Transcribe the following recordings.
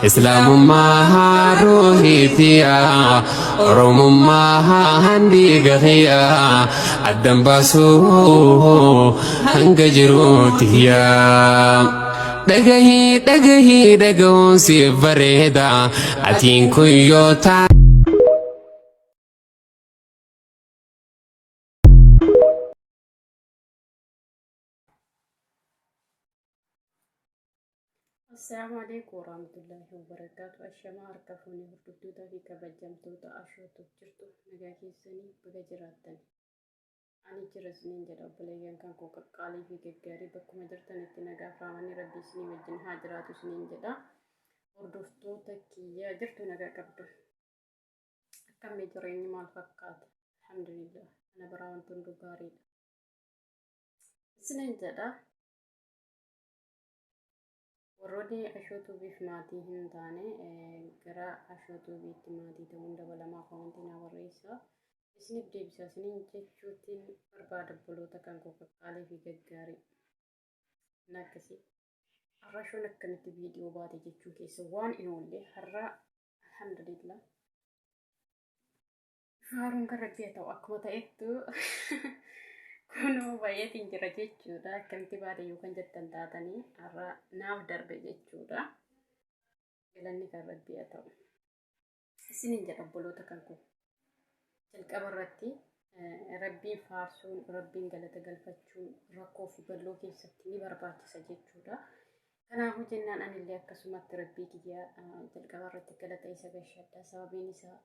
Islaamummaa ruuhii tiya, Oromummaa dhiiga kiyya, addan baasuu hanga jiruutti kiyya. Dhagahii dhagahii dhagahuun siif bareeda, atiin kun yoo taate. Assalaamu alaikum warahmatullahi wabarakaatu. Ashamaa harka fuunee hordoftootaa fi kabajamtoota ashootuuf jirtu nagaa keessanii baga jiraattan. Ani jira isiniin jedha obboleeyyan kan koo qaqqaalii fi gaggaarii bakkuma jirtanitti nagaa fi raamanni rabbii isinii wajjin haa jiraatu isiniin jedha. Hordoftoota kiyya jirtu nagaa qabdu. Akkamii jireenyi maal fakkaata? Alhamdulillah. Ana biraa wanti hunduu gaariidha. Isiniin jedha. Warroonni Ashoo Tuubiif maatii hin taane gara Ashoo Tuubiitti maatii ta'uun dabalamaa koomentii naa barreessaa. Isiniif deebisa isiniin jechuutiin barbaada obboloota kan koo qaqqaalii fi gaggaarii. Na akkasii. Har'a Ashoon akkamitti viidiyoo baate jechuun keessa waan hin oolle har'a alhamdulillah. Faaruun kan rabbii haa ta'u akkuma ta'ettu kunoo baay'eetiin jira jechuudha. Akkamitti baate yoo kan jettan taatanii har'a naaf darbe jechuudha. Galanni kan rabbii haa ta'u. Isiniin jedha obboloota kan koo. Jalqaba irratti rabbiin faarsuun, rabbiin galata galfachuun rakkoo fi balloo keessatti ni barbaachisa jechuudha. Kanaafuu jennaan anillee akkasumatti rabbii kiyya jalqaba irratti galata isa gashadha. Sababiin isaa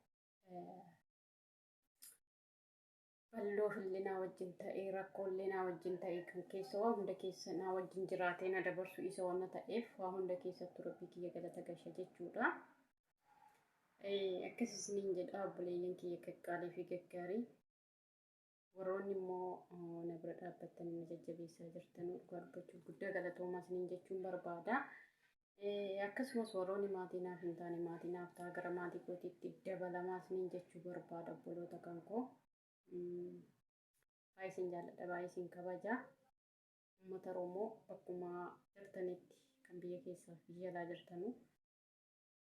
balloo fillee naa wajjin ta'ee rakkoollee naa wajjin ta'ee kan keessa waa hunda keessa naa wajjin jiraatee na dabarsu isa waan ta'eef waa hunda keessattuu rabbii kiyya galata gasha jechuudha. Akkas isiniin jedha obboleeyyan kiyya qaqqaalii fi gaggaarii. Warroonni immoo na bira dhaabbattanii na jajjabeessaa jirtan dhugaa dubbachuuf guddaa galatoomaa isiniin jechuun barbaada. Akkasumas warroonni maatii naaf hin taane maatii naaf ta'a gara maatii kootiitti dabalamaa isiniin jechuu barbaada obboloota kan koo. Baay'ee isin jaalladha baay'ee isin kabaja. Uummata Oromoo bakkuma jirtanitti kan biyya keessaa fi biyya alaa jirtanu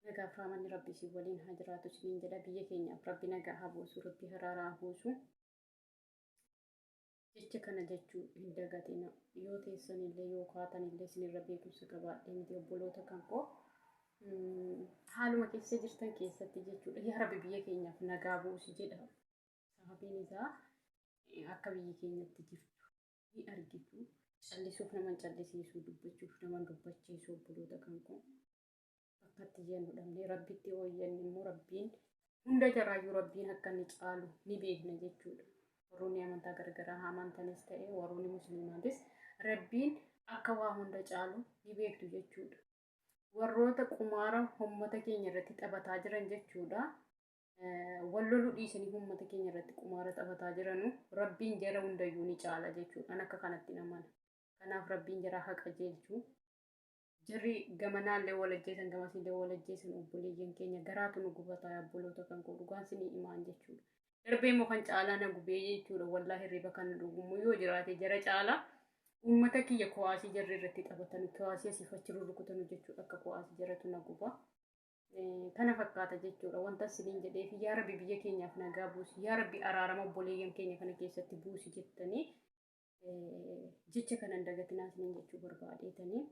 nagaaf raamanni rabbi isin waliin haa jiraatu isiniin jedha biyya keenyaaf rabbi nagaa haa buusu rabbi haraara haa buusu. Jecha kana jechuu hin dagatina. Yoo teessanillee yoo kaatanillee isinirra beekumsa qabaadhee miti obboloota kan koo. Haaluma keessa jirtan keessatti jechuudha. Yaa Rabbi biyya keenyaaf nagaa buusi jedha. Sababiin isaa akka biyyi keenyatti jirtu ni argitu. Callisuuf nama hin callisiisu, dubbachuuf nama hin dubbachiisu obboloota kan koo. Bakka itti iyyannu dhabnee rabbitti yoo iyyanne immoo rabbiin hunda jaraayyuu rabbiin akka inni caalu ni beekna jechuudha. Warroonni amantaa garagaraa amantanis ta'e warroonni musliimaatis rabbiin akka waa hunda caalu ni beektu jechuudha. Warroota qumaara uummata keenya irratti taphataa jiran jechuudha. Wal loluu dhiisanii uummata keenya irratti qumaara taphataa jiranu rabbiin jara hundayyuu ni caala jechuudha. An akka kanatti amana. Kanaaf rabbiin jara haa qajeelchu. Jarri gamanaallee wal ajjeesan gamasiillee wal ajjeesan obboleeyyan keenya garaatu nu gubataa yaa obboloota kan koo dhugaan sinii imaan jechuudha. Darbee immoo kan caalaa na gubee jechuudha wallaahi hirriba kan na dhugummoo yoo jiraate jara caalaa uummata kiyya ko'aasii jarri irratti taphatan ko'aasii asiif achi rurrukutanu jechuudha akka ko'aasii jaratu na guba. Kana fakkaata jechuudha wanta siniin jedheef yaa rabbi biyya keenyaaf nagaa buusi yaa rabbi araarama obboleeyyan keenya kana keessatti buusi jettanii jecha kana hin dagatinaa isiniin jechuu barbaadeetanii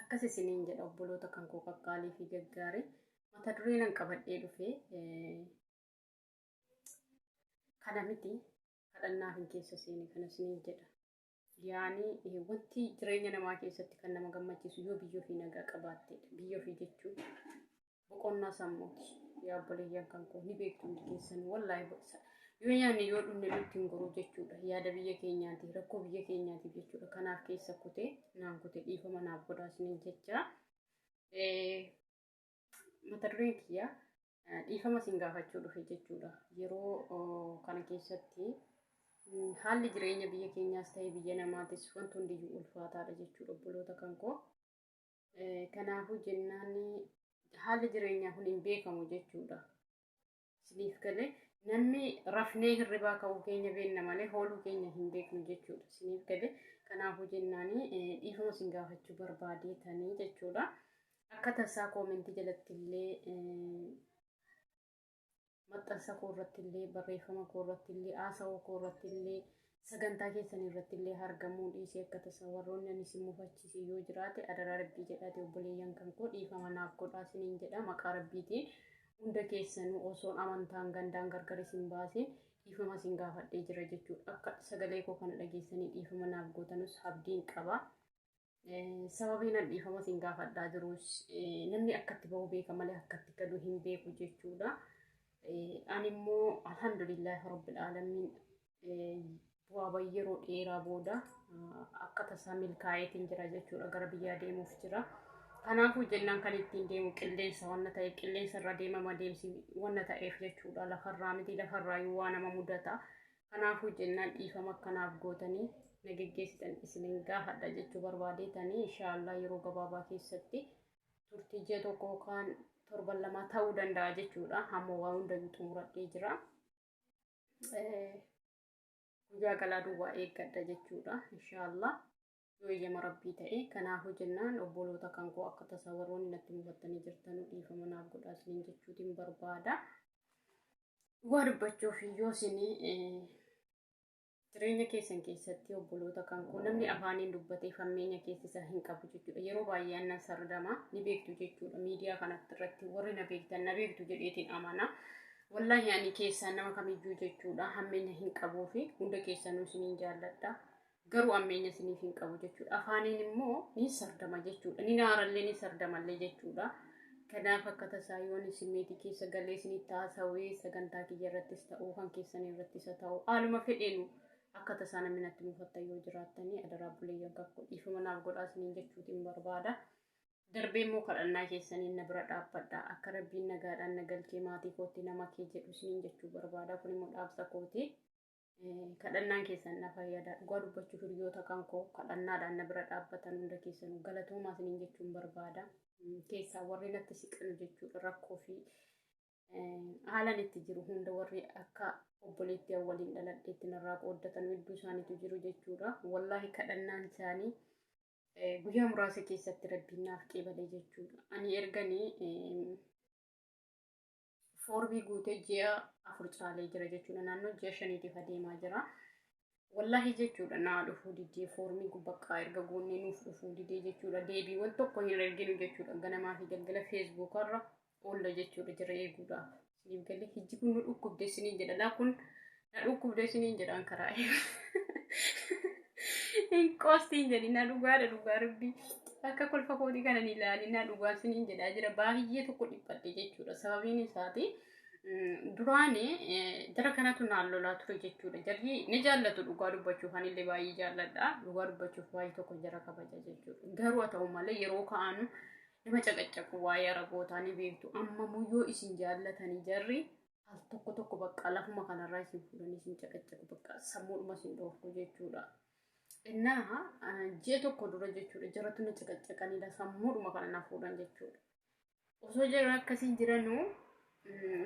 akkas isiniin jedha obboloota kan koo qaqqaalii fi gaggaarii mata duree nan qabadhee dhufe kana miti kadhannaaf hin keessa seene kana isiniin jedha. Yaani wanti jireenya namaa keessatti kan nama gammachiisu yoo biyya ofii nagaa qabaatteedha. Biyya ofii jechuun boqonnaa sammuuti. Yaa obboleeyyan kan koo ni beektu hundi keessan wallaahi yoo nyaanne yoo dhunne nutti hin goruu jechuudha. Yaada biyya keenyaatiif rakkoo biyya keenyaatiif jechuudha. Kanaaf keessa kutee naan kute dhiifama naaf godhaa isiniin jecha. Mata dureen kiyya dhiifama isin gaafachuu dhufe jechuudha. Yeroo kana keessatti haalli jireenya biyya keenyaas ta'e biyya namaatis wanti hundiyyuu ulfaataadha jechuudha obboloota kan koo. Kanaafuu jennaan haalli jireenyaa kun hin beekamu jechuudha. Isiniif galee namni rafnee hirribaa ka'uu keenya beenna malee hooluu keenya hin beeknu jechuudha. Isiniif galee kanaafuu jennaan dhiifama isin gaafachuu barbaadeetanii jechuudha. Akka tasaa koomentii jalatti illee maxxansa koo irratti illee barreeffama koo irratti illee haasawaa koo irratti illee sagantaa keessan irratti illee argamuu dhiisee akka tasaa warroonni ani isin mufachiise yoo jiraate adaraa rabbii jedhaate obboleeyyan kan koo dhiifama naaf godhaa isiniin jedha maqaa rabbiitiin hunda keessanuu osoon amantaan gandaan gargar isin baaseen dhiifama isin gaafadhee jira jechuudha. Akka sagalee koo kana dhageessanii dhiifama naaf gootanus abdiin qaba. Sababiin an dhiifama isin gaafadhaa jirus namni akkatti bahu beeka malee akkatti galu hin beeku jechuudha. Ani immoo alhamdulillahi rabbil aalamiin bu'aa bayii yeroo dheeraa booda akka tasaa milkaa'eetiin jira jechuudha gara biyyaa deemuuf jira. Kanaafuu jennaan kan ittiin deemu qilleensa wanna ta'eef qilleensa irra deemama deemsi wanna ta'eef jechuudha lafarraa miti lafarraayyuu waa nama mudata. Kanaafuu jennaan dhiifama akkanaaf gootanii na geggeessitan isinin gaafadha jechuu barbaadeetanii inshaallah yeroo gabaabaa keessatti turtii ji'a tokko yookaan torban lamaa ta'uu danda'a jechuudha. Hamma waa hundayyuu xumuradhee jira. Guyyaa galaa duwwaa eeggadha jechuudha inshaallah yoo eeyyama rabbii ta'e. Kanaafuu jennaan obboloota kan koo akka tasaa warroonni natti mufattanii jirtanu dhiifama naaf godhaa isiniin jechuutiin barbaada. Dhugaa dubbachuuf yoo isin jireenya keessan keessatti obboloota kan koo namni afaaniin dubbatee fammeenya keessa isaa hin qabu jechuudha. Yeroo baay'ee annan sardama ni beektu jechuudha. Miidiyaa kanatti irratti warri na beektan na beektu jedheetiin amana. Wallaahi ani keessaan nama kamiyyuu jechuudha hammeenya hin qabuu fi hunda keessanuu isiniin jaalladha. Garuu hammeenya isiniif hin qabu jechuudha. Afaaniin immoo ni sardama jechuudha. Ni naarallee ni sardamallee jechuudha. Kanaaf akka tasaa yoon simmeetii keessa galee isinitti haasawee sagantaa kiyya irrattis ta'uu kan keessan irrattis haa ta'u haaluma fedheenu akka tasaa namni natti mufattan yoo jiraattanii adaraa buleeyyan kakko dhiifama naaf godhaa isiniin jechuutiin barbaada. Darbee immoo kadhannaa keessaniin na bira dhaabbadha. Akka rabbiin nagaadhaan na galchee maatii kootti nama kee jedhu isiniin jechuu barbaada. Kun immoo dhaamsa kooti. Kadhannaan keessan na fayyada. Dhugaa dubbachuuf hiriyoota kan koo kadhannaadhaan na bira dhaabbatan hunda keessanuu galatoomaa isiniin jechuun barbaada. Keessaa warri natti siqan jechuudha rakkoo fi haalan itti jiru hunda warri akka obboleettii waliin dhaladheetti narraa qooddatan hedduu isaaniitu jiru jechuudha. Wallaahi kadhannaan isaanii guyyaa muraasa keessatti rabbiin naaf qeebale jechuudha. Ani erganii foormii guutee ji'a 4 caalee jira jechuudha. Naannoo ji'a 5tiif adeemaa jira. Wallaahi jechuudha naa dhufuu didee foormii bakka erga guunnee nuuf dhufuu didee jechuudha. Deebiiwwan tokko hin erginu jechuudha. Ganamaa fi galgala feesbuukarra oolla jechuudha jira eeguudhaaf. Isiniif galee hijji kun nu dhukkubde isiniin jedha. Laa kun na dhukkubde isiniin jedhaan karaa eegu. Hin qoostiin jedhi na dhugaadha dhugaa rabbii. Akka kolfa kootii kana ni ilaali na dhugaa isiniin jedhaa jira. Baay'ee tokko dhiphadhe jechuudha. Sababiin isaati duraani jara kanatu naan lolaa ture jechuudha. Jarri ni jaallatu dhugaa dubbachuuf anillee baay'ee jaalladha. Dhugaa dubbachuuf baay'ee tokko jara kabaja jechuudha. Garuu haa ta'u malee yeroo ka'anu nama caqacaqu waa'ee arabootaa ni beektu. Amma muyyoo isin jaallatanii jarri al tokko tokko bakka lafuma kanarraa isin fuudhanii isin caqacaqu bakka sammuudhuma isin dhooftu jechuudha. Innaa ji'a tokko dura jechuudha jaratu na caqacaqanii sammuudhuma kana na fuudhan jechuudha. Osoo jarri akkasii jiranuu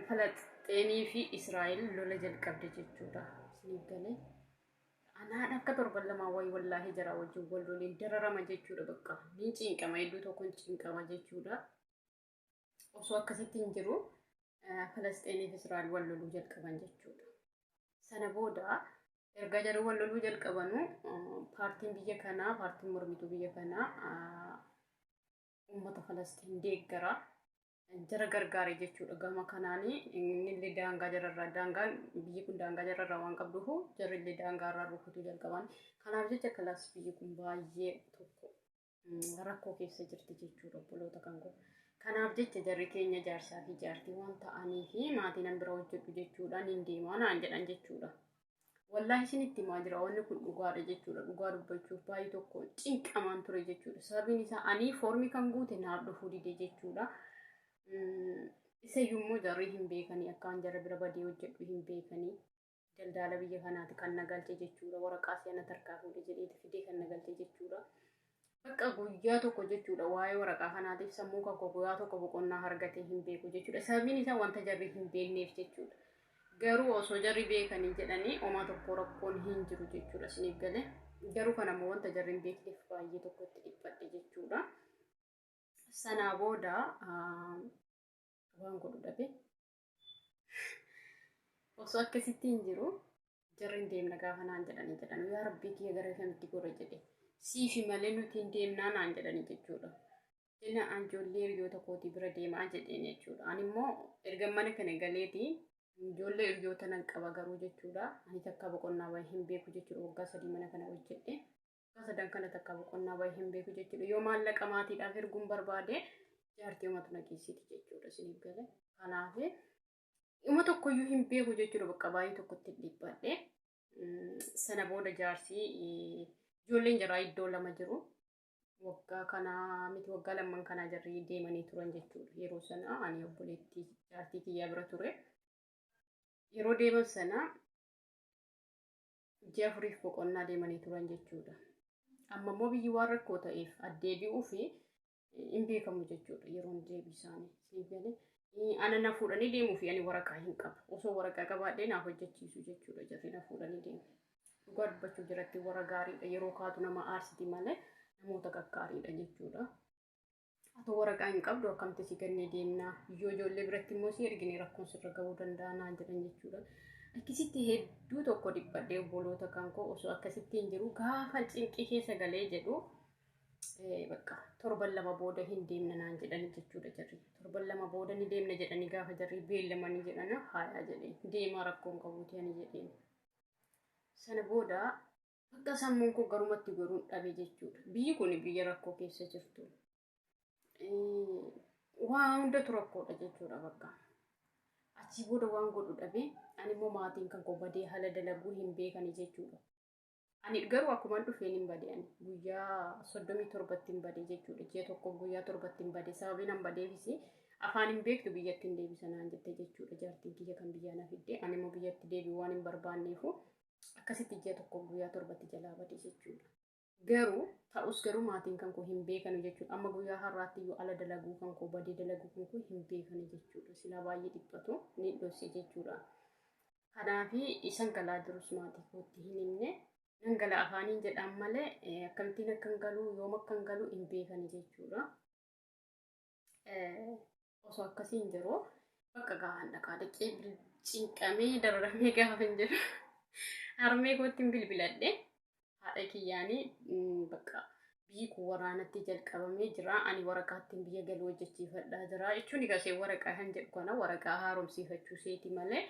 Falasxeenii fi Israa'el lola jalqabde jechuudha. Isiniif galee. Anaan akka torban lamaa wayii wallaahi jaraa wajjin wal loleen dararama jechuudha bakka. Niin cinqama hedduu tokkoon cinqama jechuudha. Osoo akkasitti hin jiru Falasxeenii fi Israa'el wal loluu jalqaban jechuudha. Sana booda erga jarri wal loluu jalqabanu paartiin biyya kanaa paartiin mormituu biyya kanaa uummata Falastiin deeggara. Jara gargaare jechuudha. Gama kanaan innillee daangaa jararraa daangaan biyyi kun daangaa jararraa waan qabduuf jarrillee daangaa irraa rukutuu jalqaban. Kanaaf jecha kalaas biyyi kun baay'ee tokko rakkoo keessa jirti jechuudha obboloota kan koo. Kanaaf jecha jarri keenya jaarsaa fi jaartii waan ta'anii fi maatii nan bira hojjedhu jechuudha niin deemaa naan jedhan jechuudha. Wallaahi isinitti himaa jira wanni kun dhugaadha jechuudha. Dhugaa dubbachuuf baay'ee tokko cinqamaan ture jechuudha. Sababiin isaa ani foormii kan guute naaf dhufuu dide jechuudha. Isayyuu immoo jarri hin beekanii akkaan jara bira badee hojjedhu hin beekanii. Daldaala biyya kanaati kan na galche jechuudha. Waraqaa si'ana tarkaa fuudhe jedheeti fidee kan na galche jechuudha. Bakka guyyaa tokko jechuudha waa'ee waraqaa kanaatiif sammuu kan koo guyyaa tokko boqonnaa argatee hin beeku jechuudha. Sababiin isaa wanta jarri hin beekneef jechuudha. Garuu osoo jarri beekanii jedhanii homaa tokko rakkoon hin jiru jechuudha isiniif galee. Garuu kanammoo wanta jarri hin beekneef baay'ee tokko itti dhiphadhe jechuudha. Sanaa booda waan godhu dhabe. Osoo akkasitti hin jiru jarri hin deemna gaafa naan jedhanii jedhan yaa rabbii kiyya gara kamitti gora jedhe siifi malee nuti hin deemnaa naan jedhanii jechuudha. Jenna an ijoollee hiriyoota kootii bira deemaa jedheen jechuudha. Ani immoo erga mana kana galeeti ijoollee hiriyoota nan qaba garuu jechuudha. Ani takka boqonnaa baay'ee hin beeku jechuudha. Waggaa 3 mana kana hojjedhe. Waggaa sadan kana takka boqonnaa baay'ee hin beeku jechuudha. Yoo maallaqa maatiidhaaf erguun barbaade jaartii umatu na geessiti jechuudha isiniif gale. Kanaaf dhuma tokkoyyuu hin beeku jechuudha bakka baay'ee tokkotti dhiphadhe. Sana booda jaarsi ijoolleen jaraa iddoo lama jiru. Waggaa kana miti waggaa lamman kanaa jarri deemanii turan jechuudha. Yeroo sana ani obboleettii jaartii kiyyaa bira ture. Yeroo deeman sana ji'a afuriif boqonnaa deemanii turan jechuudha. Amma immoo biyyi waan rakkoo ta'eef addeebi'uu fi hin beekamu jechuudha yeroon deebii isaanii. Siif galee ana na fuudhanii deemuu fi ani waraqaa hin qabu. Osoo waraqaa qabaadhee naaf hojjechiisu jechuudha jarri na fuudhanii deemu. Dhugaa dubbachuuf jiratti warra gaariidha. Yeroo kaatu nama aarsiti malee namoota gaggaariidha jechuudha. Atoo waraqaa hin qabdu akkamti si gannee deemnaa yoo ijoollee biratti immoo si ergine rakkoon sirra ga'uu danda'a naan jedhan jechuudha. Akkasitti hedduu tokko dhiphadhee obboloota kan koo osoo akkasitti hin jiru gaafa cinqii keessa galee jedhu bakka torban lama booda hin deemna naan jedhani jechuudha jarri. Torban lama booda ni deemna jedhanii gaafa jarri beellamanii jedhana haayaa jedheen deemaa rakkoon qabuuti ani jedheen. Sana booda Bakka sammuun koo garumatti goruun dhabe jechuudha. Biyyi kun biyya rakkoo keessa jirtu. Waa hundatu rakkoodha jechuudha bakka. Achii booda waan godhu dhabe ani immoo maatiin kan koo badee haala dalaguu hin beekani jechuudha. Ani garuu akkumaan dhufeen hin bade ani guyyaa 37tti hin bade jechuudha. Ji'a tokkoof guyyaa torbatti hin bade. Sababiin an badeefis afaan hin beektu biyyatti hin deebisa naan jette jechuudha. Jaartiin kiyya kan biyyaa na fidde ani immoo biyyatti deebi'uu waan hin barbaanneefu akkasitti ji'a tokkoof guyyaa torbatti jalaa bade jechuudha. Garuu ta'us garuu maatiin kan koo hin beekanu jechuudha. Amma guyyaa har'aatti iyyuu ala dalaguu kan koo badee dalaguu kan koo hin beekanu jechuudha. Silaa baay'ee dhiphatu ni dhosse jechuudha. Kanaafi isan galaa jirus maatii kootti hin himne. Nan gala afaaniin jedhaan malee akkamittiin akkan galu yoom akkan galu hin beekani jechuudha. Osoo akkasiin jiru bakka gahaan dhaqaa dhaqee cinqamee dararamee gaafa hin jiru. Harmee kootti hin bilbiladhe. Haadha kiyyaanii bakka biyyi kun waraanatti jalqabamee jira. Ani waraqaattiin biyya galuu hojjechiifadhaa jira. Jechuun egaa isheen waraqaa kan jedhu kana waraqaa haaromsiifachuu isheeti malee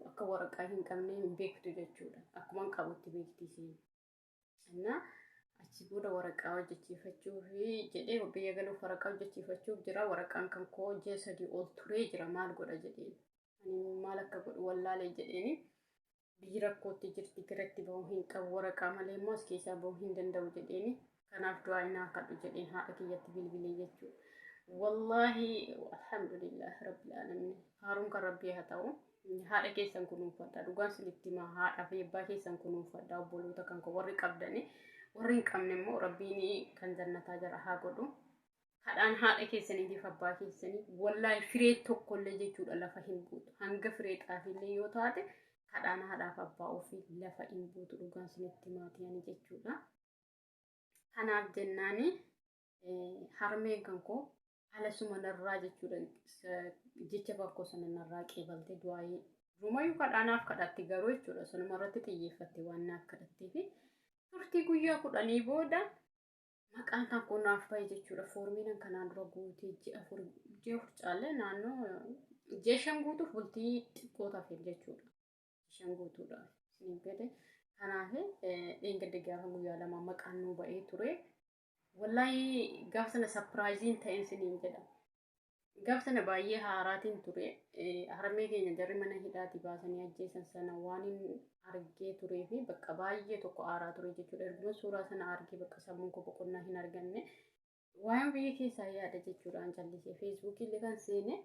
akka waraqaa hin qabne hin beektu jechuudha. Akkuma hin qabutti beekti isheen. Innaa achi booda waraqaa hojjechiifachuuf jedhee biyya galuuf waraqaa hojjechiifachuuf jira. Waraqaan kan koo ji'a 3 ol turee jira maal godha jedheen. Ani maal akka godhu wallaalee jedheeni. Biyyi rakkootti jirti garatti bahuu hin qabu waraqaa malee immoo as keessaa bahuu hin danda'u jedheeni. Kanaaf du'aa naa kadhu jedheen haadha kiyyatti bilbilee jechuudha. Wallaahi alhamdulillah rabbil aalamiin. Faaruun kan rabbii haa ta'u. Haadha keessan kunuunfadha. Dhugaan isinitti himaa haadha fi abbaa keessan kunuunfadha. Obboloota kan koo warri qabdani. Warri hin qabne immoo rabbiin kan jannataa jara haa godhu. Kadhaan haadha keessaniitiif abbaa keessanii wallaahi firee tokkollee jechuudha lafa hin buutu. Hanga firee xaafiillee yoo taate kadhaan haadhaaf abbaa ofii lafa hin buutu dhugaan isinitti himaatii ani jechuudha. Kanaaf jennaani harmeen kan koo haala suma narraa jechuudha jecha bakkoo sana narraa qeebalte du'aayii durumayyuu kadhaa naaf kadhatti garuu jechuudha sanuma irratti xiyyeeffatte waan naaf kadhattee fi turtii guyyaa 10 booda maqaan kan koo naaf bahe jechuudha foormiin kanaan dura guutee ji'a 4 caalee naannoo ji'a 5 guutuuf bultii xiqqoo tafe jechuudha 5 guutuudhaaf isiniif gale kanaaf dheengadde gaafa guyyaa 2 maqaan nuu ba'ee ture. Wallaahi gaaf sana sapiraayiziin ta'een siniin jedha. Gaaf sana baay'ee haaraatiin ture. Harmee keenya jarri mana hidhaatii baasanii ajjeesan sana waan hin argee turee fi bakka baay'ee tokko aaraa ture jechuudha. Erguma suuraa sana argee bakka sammuun koo boqonnaa hin arganne. Waa'een biyya keessaa yaada jechuudha an callisee. Feesbuukii illee kan seene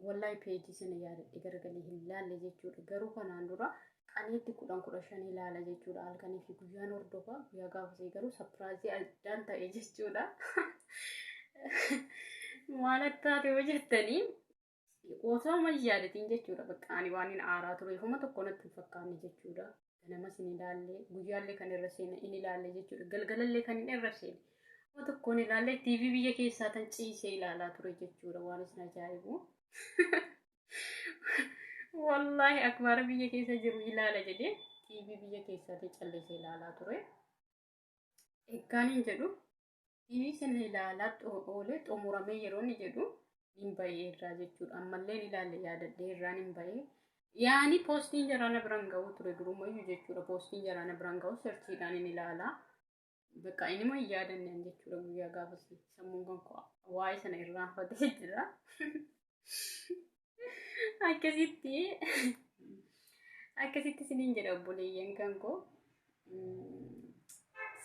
Wallahi peejii sana yaadadhe garagalee hin laalle jechuudha. Garuu kanaan dura qaniitti 10 15 ilaala jechuudha. Halkanii fi guyyaan hordofa. Guyyaa gaafasii garuu sapiraayizii addaan ta'e jechuudha. Maal attaate yoo jettanii osoo amma hin yaadatiin jechuudha. Bakka ani waan hin aaraa tureef homa tokko natti hin fakkaanne jechuudha. Ganamas hin ilaalle, guyyaallee kan irra seene hin ilaalle jechuudha. Galgalallee kan hin irra seene. Nama tokkoon ilaalle TV biyya keessaa tan ciisee ilaalaa ture jechuudha waan isin ajaa'ibu. Wallaahi akbaara biyya keessa jiru ilaala jedhee TV biyya keessaatii callisee ilaalaa ture. Eeggaan hin jedhu TV sana ilaalaa oolee xumuramee yeroo inni jedhu hin bahee irraa jechuudha. Ammallee hin ilaalle yaadadhee irraan hin bahee. Yaani poostiin jaraa na biraan ga'uu ture durumayyuu jechuudha. Poostiin jaraa na biraan ga'u serchiidhaan hin ilaalaa. Bakka inni immoo hin yaadanne jechuudha guyyaa gaafasii. Sammuun kan koo waa'ee sana irraanfatee jira. Akkasitti akkasitti isiniin jedha obboleeyyan kan koo.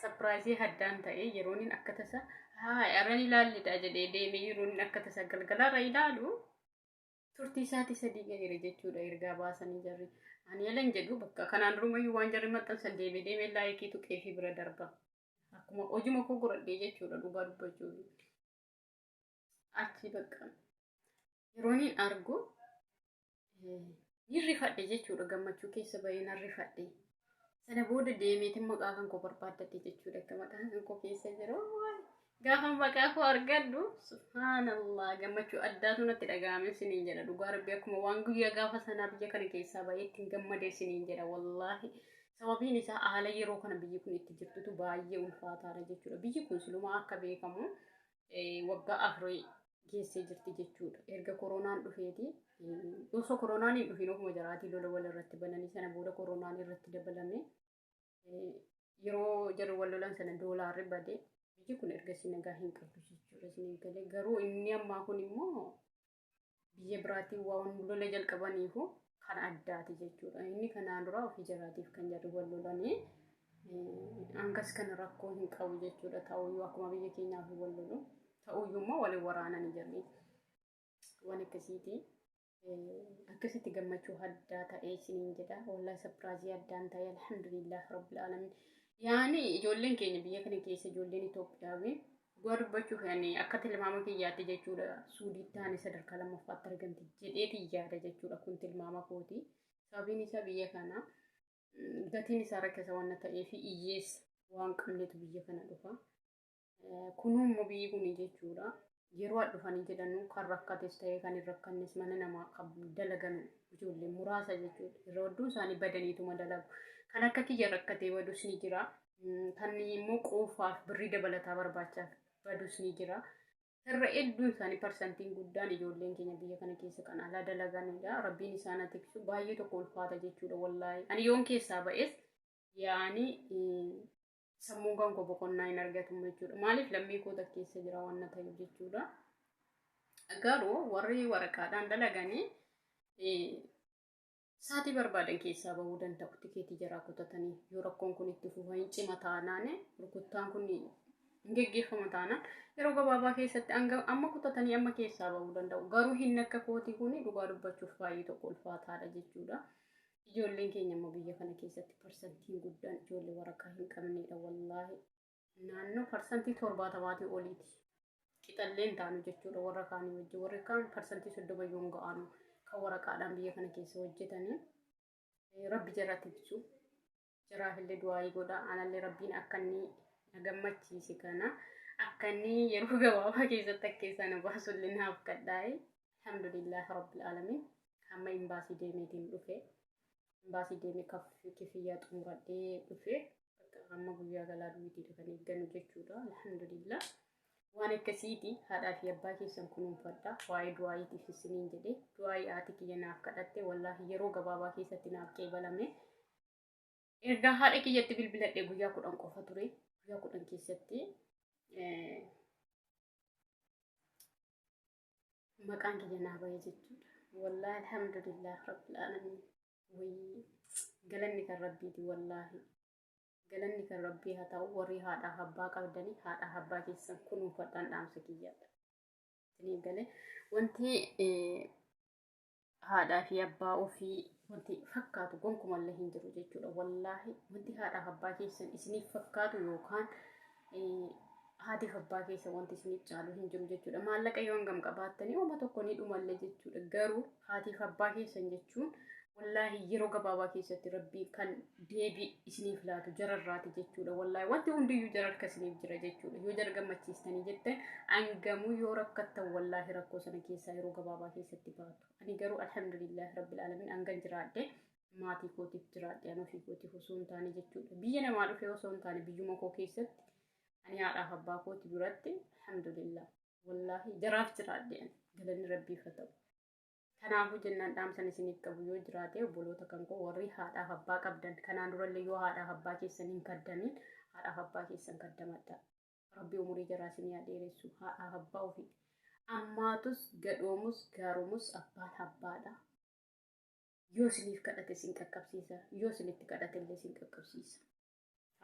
Sapiraayizii haddaan ta'e yeroon inni akka tasa haa arran ilaallidha jedhee deemee yeroon inni akka tasa galgalarra ilaalu turtii isaatii sadii gaheera jechuudha ergaa baasanii jarri. Ani yalan jedhu bakka kanaan durumayyuu waan jarri maxxansan deemee deemee laayikii tuqee fi bira darba. Akkuma hojuma koo godhadhee jechuudha dhugaa dubbachuuf. Achi bakka yeroon hin argu ni rifadhe jechuudha gammachuu keessa bahee nan rifadhe. Sana booda deemeetiin maqaa kan koo barbaaddadhe jechuudha akka maqaan kan koo keessa jiru. Gaafa maqaa koo argadhu subhaanallah gammachuu addaatu natti dhaga'ame siniin jedha dhugaa rabbi akkuma waan guyyaa gaafa sanaa biyya kana keessaa bahee ittiin gammadee siniin jedha wallaahi. Sababiin isaa haala yeroo kana biyyi kun itti jirtutu baay'ee ulfaataadha jechuudha. Biyyi kun silumaa akka beekamu waggaa afurii geessee jirti jechuudha. Erga koronaan dhufeeti osoo koronaan hin dhufin ofuma jaraatii lola wal irratti bananii sana booda koronaan irratti dabalame yeroo jarri wal lolan sana doolaarri bade biyyi kun ergasii nagaa hin qabdu jechuudha isin galee garuu inni ammaa kun immoo biyya biraatiin waan lola jalqabaniifu kan addaati jechuudha. Inni kanaan dura ofii jaraatiif kan jarri wal lolanii hangas kana rakkoo hin qabu jechuudha. Ta'uyyuu akkuma biyya keenyaaf wal lolu ta'uyyuu immoo waliin waraananii jarri waan akkasiiti. Akkasitti gammachuu addaa ta'ee isiniin jedha. Wallahi sapiraazii addaan ta'e alhamdulillah rabbil alamin. Yaani ijoolleen keenya biyya kana keessa ijoolleen Itoophiyaawii Dhugaa dubbachuuf ani akka tilmaama kiyyaatti jechuudha suudii taane sadarkaa lammaffaatti argamti jedheeti yaada jechuudha kun tilmaama kooti. Sababiin isaa biyya kana gatiin isaa rakkisa waan ta'eef hiyyeessa waan qabnetu biyya kana dhufa. Kunuu immoo biyyi kun jechuudha yeroo dhufanii jedhanu kan rakkates ta'ee kan hin rakkannes mana namaa kan dalaganu ijoollee muraasa jechuudha. Irra hedduun isaanii badaniituma dalagu. Kan akka kiyya rakkatee badus ni jira. Kan immoo quufaaf birrii dabalataa barbaachaaf badus ni jira. Irra hedduun isaanii parsantiin guddaan ijoolleen keenya biyya kana keessa kan alaa dalaganidha. Rabbiin isaan haa tiksu. Baay'ee tokko ulfaata jechuudha wallaahi. Ani yoon keessaa ba'es yaani sammuun kan koo boqonnaa hin argatu jechuudha. Maaliif lammii koota keessa jira waan na ta'eef jechuudha. Garuu warri waraqaadhaan dalaganii Saatii barbaadan keessaa bahuu danda'u tikeetii jaraa kutatanii yoo rakkoon kun itti fufa hin cima taanaan rukuttaan kun hin geggeeffama taanaan yeroo gabaabaa keessatti amma kutatanii amma keessaa bahuu danda'u. Garuu hin akka kootii kun dhugaa dubbachuuf baay'ee tokko ulfaataadha jechuudha. Ijoolleen keenya immoo biyya kana keessatti parsantiin guddaan ijoollee waraqaa hin qabnedha wallaahi. Naannoo parsantii torbaatamaatii oliiti. Qixallee hin taanu jechuudha warra kaanii wajjin. Warri kaan parsantii 30 yoo hin ga'anu kan waraqaadhaan biyya kana keessa hojjetanii. Rabbi jara tiksu. Jaraaf illee du'aayii godha. Anallee rabbiin akka inni na gammachiise kana akka inni yeroo gabaabaa keessatti akka isaa na baasullee naaf kadhaa'e. Alhamdulillah rabbil alamin. Hamma imbaasii deemeetiin dhufe. Imbaasii deemee kifiyyaa xumuradhee dhufe. Bakka amma guyyaa galaa duwitiidha kan eeggannu jechuudha. Alhamdulillah. Waan akkasiiti haadhaa fi abbaa keessan kunuunfadha. Waa'ee du'aayiitiif isiniin jedhe. Du'aayii haati kiyya naaf kadhatte wallaahi yeroo gabaabaa keessatti naaf qeebalame. Ergaa haadha kiyyatti bilbiladhe guyyaa 10 qofa ture. Guyyaa 10 keessatti maqaan kiyya naa bahee jechuudha. Wallaahi alhamdulillah rabbil aalamiin. Wayii galanni kan rabbiiti wallaahi. Galanni kan rabbii haa ta'u warri haadhaaf abbaa qabdanii haadhaaf abbaa keessan kunuunfadhaan dhaamsa kiyyaadha. Isinii galee wanti haadhaa fi abbaa ofii wanti fakkaatu gonkumallee hin jiru jechuudha. Wallaahi wanti haadhaaf abbaa keessan isiniif fakkaatu yookaan haatiif abbaa keessan wanti isiniif caalu hin jiru jechuudha. Maallaqa yoo hangam qabaattanii oma tokko ni dhumallee jechuudha. Garuu haatiif abbaa keessan jechuun Wallaahi yeroo gabaabaa keessatti Rabbii kan deebii isiniif laatu jararraati jechuudha. Wallaahi wanti hundiyyuu jara harka isiniif jira jechuudha. Yoo jara gammachiistanii jettan hangamuu yoo rakkattan wallaahi rakkoo sana keessaa yeroo gabaabaa keessatti baatu. Ani garuu alhamdulillah rabbil alamin hangan jiraadhe maatii kootiif jiraadhe an ofii kootiif osoo hin taane jechuudha. Biyya namaa dhufee osoo hin taane biyyuma koo keessatti ani haadhaaf abbaa kooti duratti alhamdulillah wallaahi jaraaf jiraadhe ani galanni rabbiif haa ta'u. Kanaafuu jennaan dhaamsan isiniif qabu yoo jiraate obboloota kan koo warri haadhaaf abbaa qabdan kanaan durallee yoo haadhaaf abbaa keessan hin kaddamiin haadhaaf abbaa keessan kaddamadha. Rabbi umurii jaraa isinii haa dheeressu haadhaaf abbaa ofii. Ammaatus gadhoomus gaaromus abbaan abbaadha. Yoo isiniif kadhate isin qaqqabsiisa yoo isinitti kadhate illee isin qaqqabsiisa.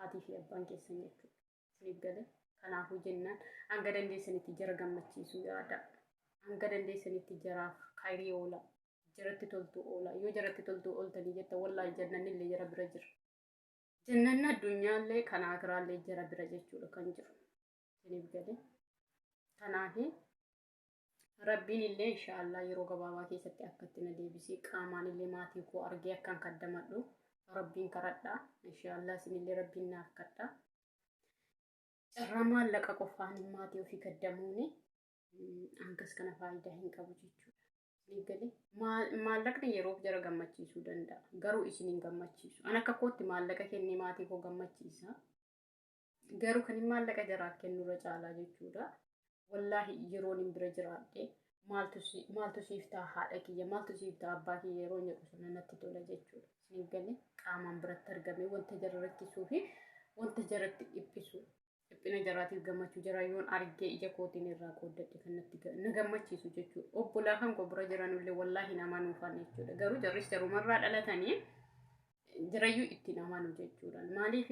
Haatii fi abbaan keessan jechuudha. Isiniif gale. Kanaafuu jennaan hanga dandeessanitti jara gammachiisuu yaada. Hanga dandeessanitti jaraaf kayrii oola. Jaratti toltuu oola. Yoo jaratti toltuu ooltanii jetta wallaahi jannanni illee jara bira jira. Jannanni addunyaallee kan akiraallee jara bira jechuudha kan jiru. Isiniif gale. Kanaafi Rabbiin illee inshaallah yeroo gabaabaa keessatti akkatti na deebisee qaamaan illee maatii koo argee akkan kaddamadhu Rabbiin kadhadha. Inshaallah isinillee Rabbiin naaf kadha. Carraa maallaqa qofaan maatii ofii kaddamuuni hangas kana faayidaa hin qabu jechuudha. Isinii galee maallaqni yeroof jara gammachiisuu danda'a. Garuu isin hin gammachiisu. An akka kootti maallaqa kennee maatii koo gammachiisa. Garuu kan hin maallaqa jaraaf kennurra caalaa jechuudha. Wallaahi yeroon hin bira jiraadhe maaltu siif ta'a haadha kiyya maaltu siif ta'a abbaa kiyya yeroo jedhu sana natti tola jechuudha. Isiniif galee qaamaan biratti argamee wanta jara rakkisuu fi wanta jaratti dhiphisu dhiphina jaraatiif gammachuu jaraa yoon argee ija kootiin irraa qooddadhe kan natti na gammachiisu jechuudha. Obbolaa kan koo bira jiranullee wallaahi nama nuufan jechuudha. Garuu jarris jarumarraa dhalatanii jarayyuu ittiin amanu jechuudha. Maaliif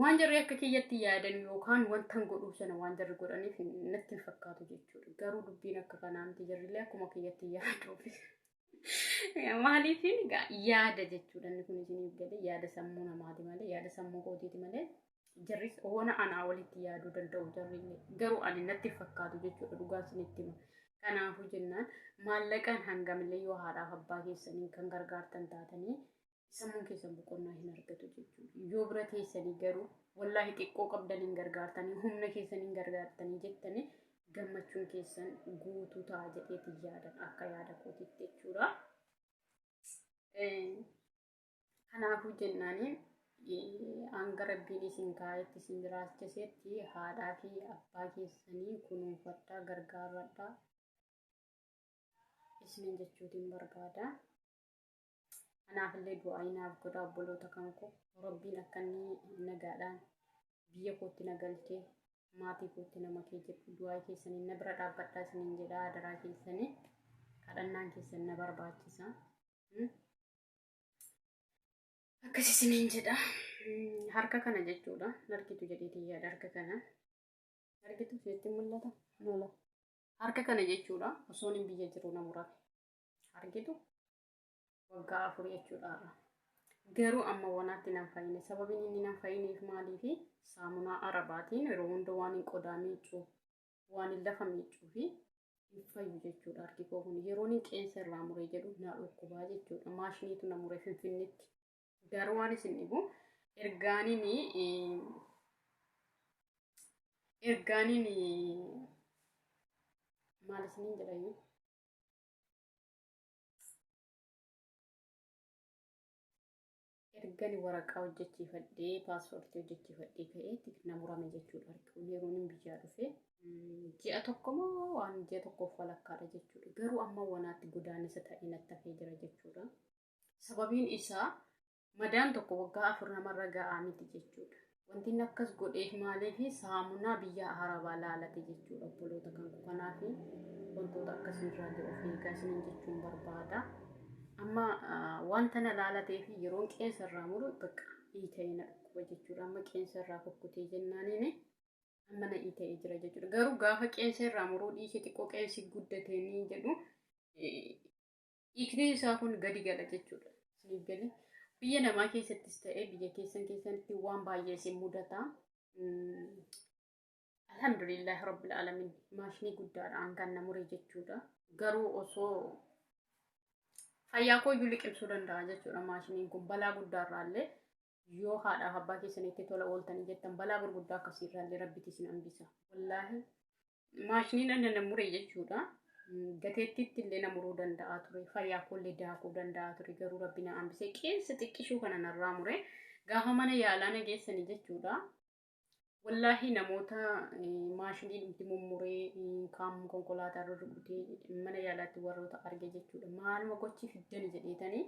waan jarri akka kiyyatti yaadan yookaan wantan godhuuf sana waan jarri godhaniif natti hin fakkaatu jechuudha. Garuu dubbiin akka kanaa miti jarrillee akkuma kiyyatti yaaduuf. Maaliif yaada jechuudha inni kun isiniif galee yaada sammuu namaati malee yaada sammuu kootiiti malee jarris oona anaa walitti yaaduu danda'u jarrillee garuu ani natti hin fakkaatu jechuudha dhugaa isinitti hima. Kanaafuu jennaan maallaqaan hangamillee yoo haadhaaf abbaa keessaniin kan gargaartan taatanii sammuun keessan boqonnaa hin argatu jechuudha. Yoo bira teessanii garuu wallaahi xiqqoo qabdan hin gargaartanii humna keessan hin gargaartanii jettanii gammachuun keessan guutuu ta'a jedheeti yaadan akka yaada kootitti jechuudha. Kanaafuu jennaanii hanga rabbiin isin kaa'etti isin jiraachisetti haadhaa fi abbaa keessanii kunuunfadhaa gargaarradhaa isinin jechuutiin barbaada. Anaafillee du'aa'ii naaf godhaa obboloota kan koo. Rabbiin akka inni nagaadhaan biyya kootti na galchee maatii kootti nama kee jedhu du'aa'ii keessaniin na bira dhaabbadhaa isiniin jedhaa adaraa keessanii kadhannaan keessan na barbaachisa. Akkas isiniin jedha. Harka kana jechuudha. Argitu jedheetiin yaada harka kana. Argitu isinitti mul'ata? Lola. Harka kana jechuudha. Osoon hin biyya jiru na murame. Argitu? Waggaa 4 jechuudha har'a. Garuu amma wanaatti nan fayyine. Sababiin inni nan fayyineef maaliifi saamunaa arabaatiin yeroo hunda waan hin qodaa miiccuuf waan hin lafa miiccuufi hin fayyu jechuudha harki koo kun. Yeroon hin qeensa irraa muree jedhu na dhukkubaa jechuudha. Maashiniitu na mure Finfinneetti. Garuu waan isin dhibu ergaaniin ergaaniin maal isiniin jedhayyuu Ergani waraqaa hojjechiifadhee paaspoortii hojjechiifadhee ka'eetti na murame jechuudha. Harki kun yeroon hin biyyaa dhufe ji'a tokko moo waan ji'a tokkoof walakkaadha jechuudha. Garuu amma wanaatti godaannisa ta'ee natti hafee jira jechuudha. Sababiin isaa madaan tokko waggaa 4 namarra ga'aa miti jechuudha. Wanti inni akkas godheef maaliif saamunaa biyya Arabaa laalate jechuudha obboloota kan koo. Kanaaf wantoota akkasii irraa of eegaa isiniin jechuun barbaada. Amma wanta na laalatee fi yeroon qeensa irraa muru bakka hiita'ee na dhukkuba jechuudha. Amma qeensa irraa kukkutee jennaaniin amma na hiita'ee jira jechuudha. Garuu gaafa qeensa irraa muruu dhiisee xiqqoo qeensi guddatee ni jedhu Hiikni isaa kun gadi gala jechuudha. Isiniif galee biyya namaa keessattis ta'ee biyya keessan keessatti waan baay'ee isin mudata. Alhamdulillah rabbil alamin maashinii guddaadhaan kan na mure jechuudha. Garuu osoo Fayyaa koo iyyuu liqimsuu danda'a jechuudha maashiniin kun balaa guddaarraallee yoo haadhaaf abbaa keessanitti tola ooltanii jettan balaa gurguddaa akkasiirraallee rabbitti isin hambisa. Wallaahi maashiniin ana na mure jechuudha. Gateettiitti illee na muruu danda'a ture. Fayyaa koollee daakuu danda'a ture. Garuu rabbi na hambise. Qeensa xiqqishuu kana narraa mure. Gaafa mana yaalaa na geessanii jechuudha. Wallaahi namoota maashiniin itti mummuree kaan konkolaataa irra rukutee mana yaalaatti warroota arge jechuudha. Maaluma gochi fiddani jedheetanii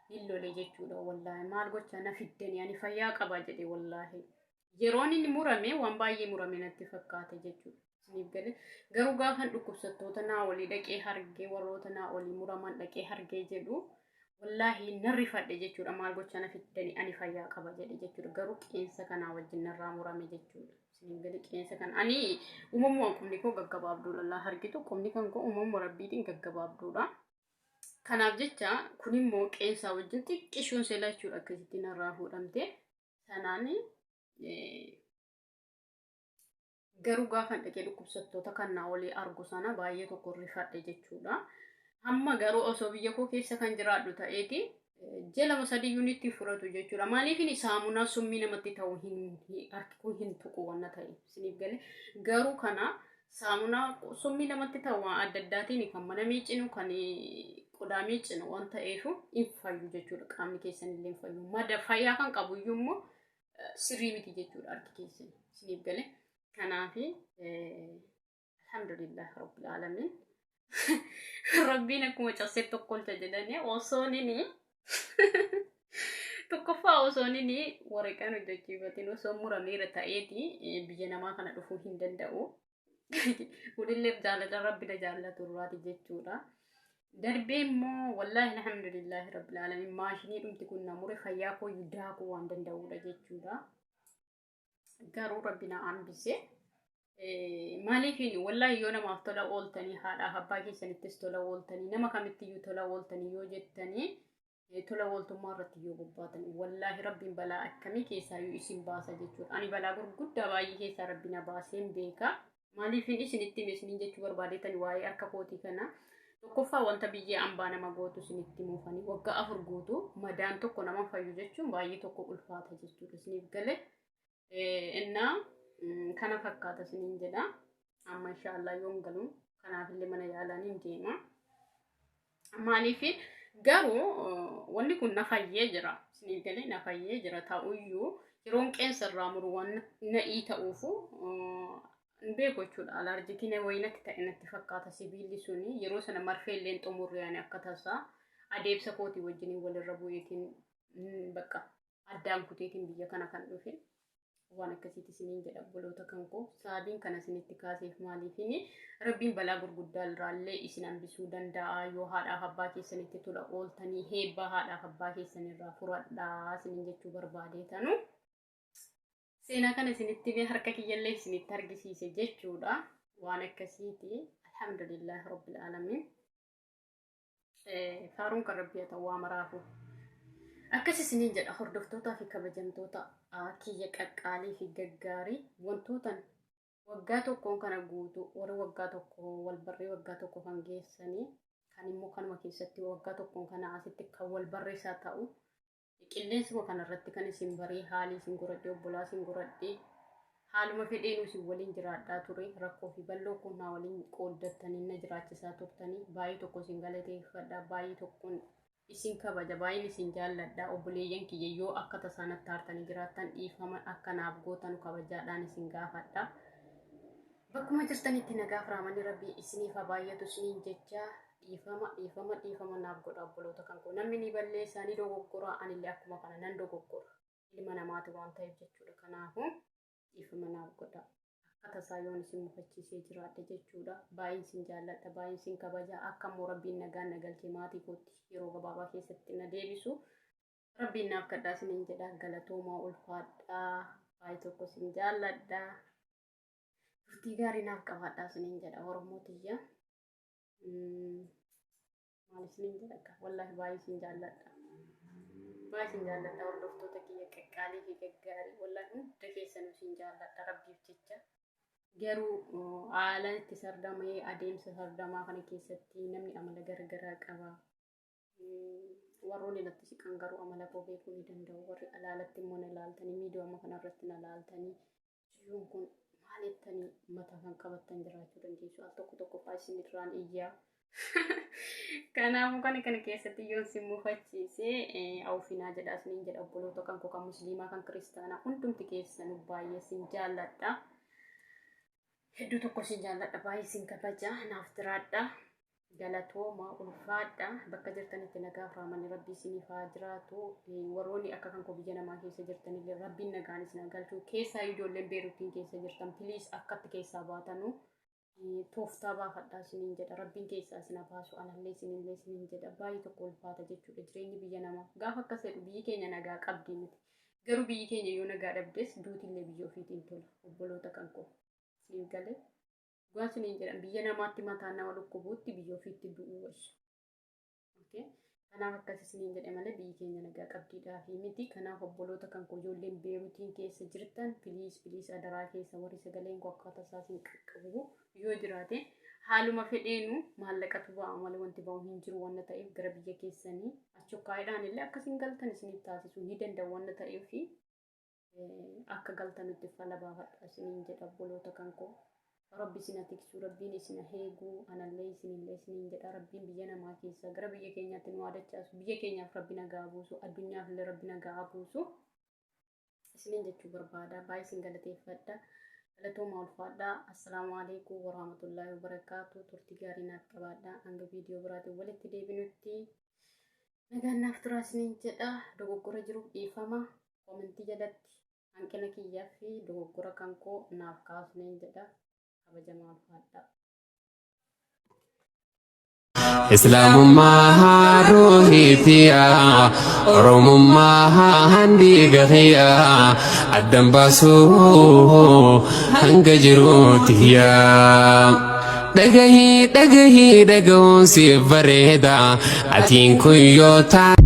hin lole jechuudha. Wallaahi maal gochaa na fiddani ani fayyaa qaba jedhe wallaahi. Yeroon inni murame waan baay'ee murame natti fakkaate jechuudha. Isiniif gale garuu gaafan dhukkubsattoota naa olii dhaqee hargee warroota naa olii muraman dhaqee hargee jedhu wallaahi nan rifadhe jechuudha. Maal gochaa na fiddani ani fayyaa qaba jedhe jechuudha. Garuu qeensa kanaa wajjin narraa murame jechuudha. Isiniif gale qeensa kana ani uumamumaan qubni koo gaggabaabduudha. Laa hargitu qubni kan koo uumamuma rabbiitiin gaggabaabduudha. Kanaaf jecha kun immoo qeensaa wajjin xiqqishuun seela jechuudha akkasitti narraa fuudhamte. Sanaan garuu gaafan dhaqee dhukkubsattoota kan naa olii argu sana baay'ee tokko rifadhe jechuudha. Hamma garuu osoo biyya koo keessa kan jiraadhu ta'eeti ji'a lama sadii yuunitti fudhatu jechuudha. Maaliif inni saamunaa summii namatti ta'u hin harki kun hin tuqu wanna ta'e isiniif galee garuu kana saamunaa summii namatti ta'u waan adda addaatiin kan mana miicinu kan qodaa miicinu waan ta'eef hin fayyu jechuudha. Qaamni keessan illee hin fayyu. Mada fayyaa kan qabu iyyuu immoo sirrii miti jechuudha harki keessan isiniif gale. Kanaaf alhamdulillah rabbil alamin. Rabbiin akkuma cabsee tokko olcha jedhanii osoo nini tokkoffaa osoo nini waraqaan hojjechiifatiin osoo murameera ta'eeti biyya namaa kana dhufuu hin danda'u. Kunillee jaalala rabbi na jaallatu irraati jechuudha. Darbee immoo wallaahi alhamdulillaahi rabbil alamin maashinii dhumti kun na mure fayyaa koo daakuu waan danda'uudha jechuudha. Garuu rabbi na hambise. Maaliif wallaahi yoo namaaf tola ooltanii haadhaaf abbaa keessanittis tola ooltanii nama kamittiyyuu tola ooltanii yoo jettanii tola ooltummaa irratti yoo bobbaatan wallaahi rabbiin balaa akkamii keessaayyuu isin baasa jechuudha. Ani balaa gurguddaa baay'ee keessaa rabbi na baaseen beeka. Maaliif isinitti hime isiniin jechuu barbaadeetan waa'ee harka kootii kana. Tokkoffaa wanta biyya ambaa nama gootu isinitti himuufani waggaa 4 guutuu madaan tokko nama fayyu jechuun baay'ee tokko ulfaata jechuudha isiniif gale. Innaa kana fakkaata isiniin jedha. Amma inshaallah yoon galu kanaafillee mana yaalaa niin deema. Maaliif garuu wanni kun na fayyee jira. Isiniif galee na fayyee jira ta'uyyuu yeroon qeensa irraa muru waan na'ii ta'uufu hin beeku jechuudha. Alaarjikiin wayii natti ta'e natti fakkaata sibiilli suni yeroo sana marfee illee xumurre ani akka tasaa adeemsa kootii wajjiniin walirra bu'eetiin bakka addaan kuteetiin biyya kana kan dhufe waan akkasiiti isiniin jedha obboloota kan koo sababiin kana isinitti kaaseef maaliifini rabbiin balaa gurguddaa irraallee isin hambisuu danda'a yoo haadhaaf abbaa keessanitti tola ooltanii heebbaa haadhaaf abbaa keessanirraa furadhaa isiniin jechuu barbaadeetanu seenaa kana isinitti himee harka kiyyallee isinitti argisiise jechuudha waan akkasiiti alhamdulillah rabbil alamin Faaruun kan rabbii haa ta'u waa maraafuu. Akkas isiniin jedha hordoftootaa fi kabajamtoota kiyya qaqqaalii fi gaggaarii wantootan waggaa tokkoon kana guutuu warri waggaa tokko wal barree waggaa tokko kan geessanii kan immoo kanuma keessatti waggaa tokkoon kana asitti kan wal barreessaa ta'u Qilleensuma kanarratti kan isin baree haalii isin godhadhee obbolaa isin godhadhee haaluma fedheenuu isin waliin jiraadhaa ture rakkoo fi bal'oo koo naa waliin qooddattanii na jiraachisaa turtanii baay'ee tokko isin galateeffadha baay'ee tokkoon isin kabaja baay'een isin jaalladha obboleeyyan kiyya yoo akka tasaa natti aartanii jiraattan dhiifama akka naaf gootanu kabajaadhaan isin gaafadha. Bakkuma jirtanitti nagaaf raamanni rabbii isiniif haa baay'atu isiniin jecha dhiifama dhiifama dhiifama naaf godha obboloota kan koo namni ni balleessaa ni dogoggora anillee akkuma kana nan dogoggora ilma namaati waan ta'eef jechuudha kanaafuu dhiifama naaf godha akka tasaa yoon isin mufachiisee jiraadhe jechuudha baay'een isin jaalladha baay'een isin kabaja akka immoo rabbiin nagaan na galchee maatii kootti yeroo gabaabaa keessatti na deebisu rabbiin naaf kadhaa isiniin jedha galatoomaa ulfaadhaa baay'ee tokko isin jaalladha. Turtii gaarii naaf qabaadhaa isiniin jedha Oromoo tiyya. Maal isiniin jedha akka wallaahi baay'ee isin jaalladha. Baay'ee isin jaalladha hordoftoota kiyya qaqqaalii fi gaggaarii wallaahi hunda keessanuu isin jaalladha rabbiif jecha. Garuu haala itti sardamee adeemsa sardamaa kana keessatti namni amala garagaraa qaba. Warroonni natti siqan garuu amala koo beekuu ni danda'u. Warri alaalatti immoo na ilaaltanii miidiyaa kanarratti na ilaaltanii jiruun kun maal jettanii mataa kan qabattan jiraachuu dandeessu. Al tokko tokko fa'aa isin irraan iyyaa. Kanaafuu kana kana keessatti yoon si mufachiise awfinaa jedha isiniin jedha obboloota kan koo kan musliimaa kan kiristaanaa hundumti keessanuu baay'ee sin jaalladha. Hedduu tokko sin jaalladha baay'ee sin kabaja naaf jiraadha. Galatooma ulfaadha bakka jirtanitti nagaa faamanni rabbii isiniif haa jiraatu. Warroonni akka kan koo biyya namaa keessa jirtanillee rabbiin nagaan isin haa galchu. Keessaa ijoolleen Beeruutiin keessa jirtan please akkatti keessaa baatanu tooftaa baafadhaa isiniin jedha. Rabbiin keessaa isin haa baasu anallee isinillee isiniin jedha. Baay'ee tokko ulfaata jechuudha jireenyi biyya namaa. Gaafa akkas jedhu biyyi keenya nagaa qabdi miti. Garuu biyyi keenya yoo nagaa dhabdes duutillee biyya ofiitiin tola obboloota kan koo. Isiniif galee. Dhugaa isiniin jedhan biyya namaatti mataan nama dhukkubuutti biyya ofiitti du'uu wayya. Okay? Kanaaf akkas isiniin jedhe malee biyyi keenya nagaa qabdiidhaa fi miti. Kanaaf obboloota kan koo ijoolleen Beeruutiin keessa jirtan please please adaraa keessa warri sagaleen koo akkaataa isaatiin qaqqabu yoo jiraate haaluma fedheenu maallaqatu ba'a malee wanti ba'u hin jiru wanna ta'eef gara biyya keessanii achokkaa'idhaan illee akkasiin galtan isiniif taasisuu ni danda'u wanna ta'eef akka galtanutti fala baafadha isiniin jedha obboloota kan koo. Rabbi isin haa tiksu, Rabbiin isin haa eegu, anallee isinillee isiniin jedha. Rabbiin biyya namaa keessaa gara biyya keenyaatti nu haa dachaasu. Biyya keenyaaf Rabbi nagaa haa buusu, addunyaaf illee Rabbi nagaa haa buusu. Isiniin jechuu barbaada. Baay'ee isin galateeffadha. Galatooma ulfaadha. Assalaamu alaikum warahmatullaahi wabarakaatu. Turtii gaarii naaf qabaadha. Hanga viidiyoo biraatiin walitti deebinutti. Nagaan naaf turaa isiniin jedha. Dogoggora jiruuf dhiifama. Koomentii jalatti hanqina kiyyaa fi dogoggora kan koo naaf kaasneen jedha. Kabajamaa ulfaadha. Islaamummaa ruuhiitiya Oromummaa handiiga kiyya addan baasuu hanga jiruutiyya. Dhagahii dhagahii dhagahuun siif bareeda atiin kun yoo taate.